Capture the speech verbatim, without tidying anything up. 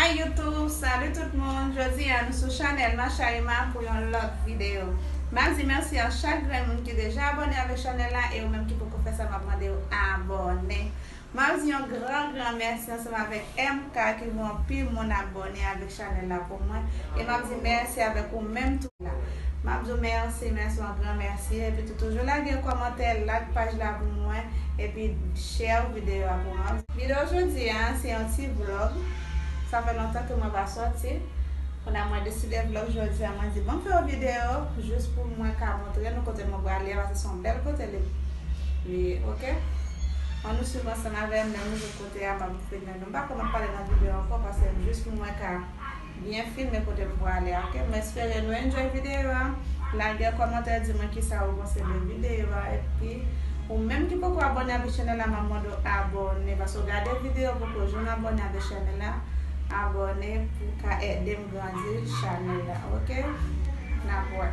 Hi YouTube, salut tout moun. Jodi a nou sou chanèl Masha Ima pou yon lòt videyo. M ap di mèsi a chak grenn moun ki deja abòne avèk chanèl la, e ou menm ki poko fè sa, m ap mande w abòne. M ap di yon gran, gran mèsi ansanm avèk M K ki voye anpil moun abòne avèk chanèl la pou mwen. E m ap di mèsi avèk ou menm tou la. M ap di w mèsi, mèsi, yon gran mèsi. Epi tou toujou lage kòmantè, like paj la pou mwen, epi share videyo a pou mwen. Videyo jodi a, se yon ti vlog. Sa fè lontan ke mwen pa sòti. Kounye a mwen deside vlog jodi a, mwen di, "Bon, m fè yon videyo jis pou mwen ka montre nou kote mwen prale a, paske se yon bèl kote li ye, oke?" Ann nou swiv ansanm avè m, menm jan kote a, m ap filme nou. M pa kwè m ap pale nan videyo ankò, paske jis pou mwen ka byen filme kote m prale a, oke? M espere nou enjoy videyo a. Lage yon kòmantè, di mwen kisa ou panse de videyo a. Epi, ou menm ki poko abòne avèk chanèl la, m ap mande w abòne, paske w gade videyo, poko janm abòne avèk chanèl la. Abòne pou w ka ede m grandi chanèl la, oke? N ap wè.